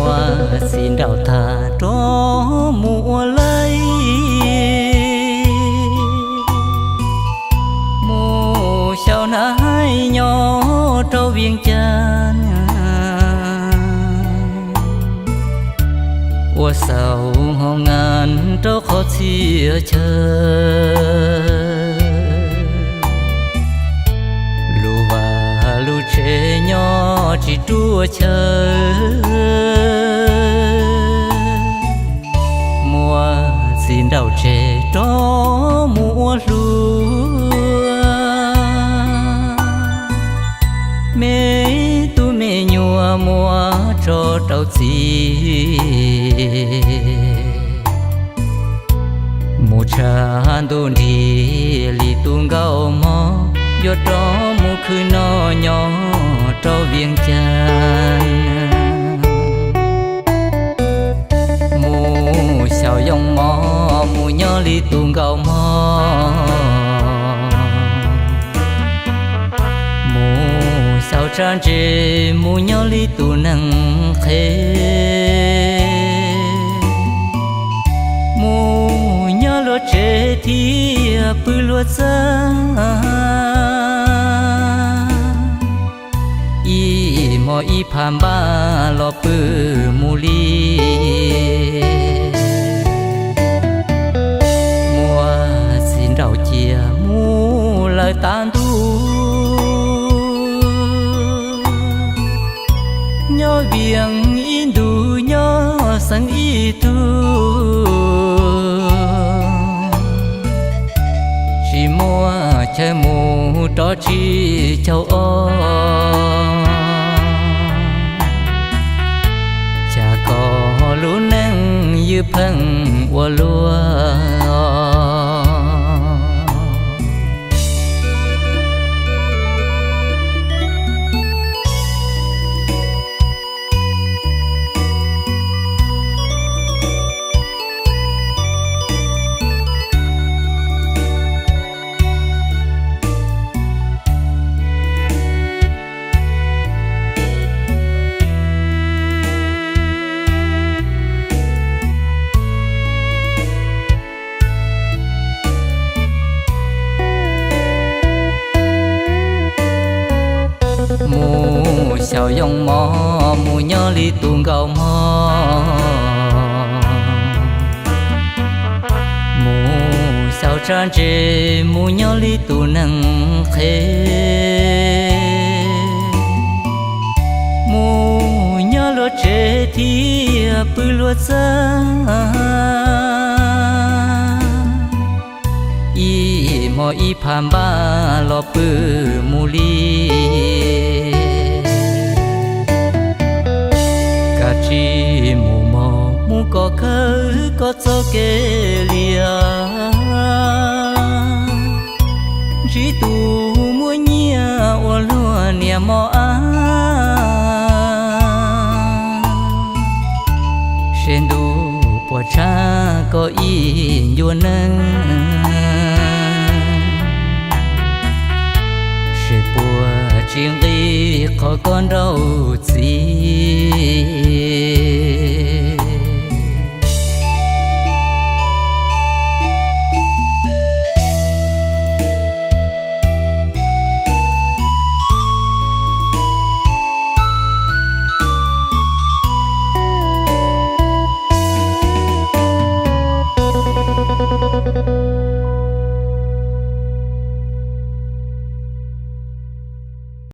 Muab txiv nraum tag rov mus ua laib, mus xyaum nas nyob rau Vias Cas, ua xaus hoo nas rau qhov txhia chaw. Lub vaj lub tsev nyob tsis ruaj chaw, muab txiv nraum tseg rov mus ua hluas. Me tub me nyuam muab tso rau txiv, mus tshav ntuj nrig li tus nkauj mog, yuav rov mus khwv noj nyob rau Vias Cas. Mus xyaum yoo mov mus nyob li tus nkauj mog, mus xyaum tsa ntses mus nyob li tus neeg qhev, mus nyob luag tsev thiab pw luag txaj. Ib hmos ib phav npaj los pw mus li, muab txiv nraum cia mus lawm tav ntuj. Nyob Vias ib ntus nyob xeev ib tug, tsis muaj chaw mus rov tsis caum os. Cas koj lub neej ywj pheej ua luaj. Mus xyaum yoo mov mus nyob li tus nkauj mog, mus xyaum tsa ntses mus nyob li tus neeg qhev, mus nyob luag tsev thiab pw luag txaj. Ib hmos ib phav npaj los pw mus li, kav tsij mus mog mus kom kawg koj txoj kev liam. Ntsib tus muaj nyiaj ua luag niam mos ab, seb ntuj puas tshaj koj ib ncua neej, seb puas tsis nqis qhov koj nrauj txiv.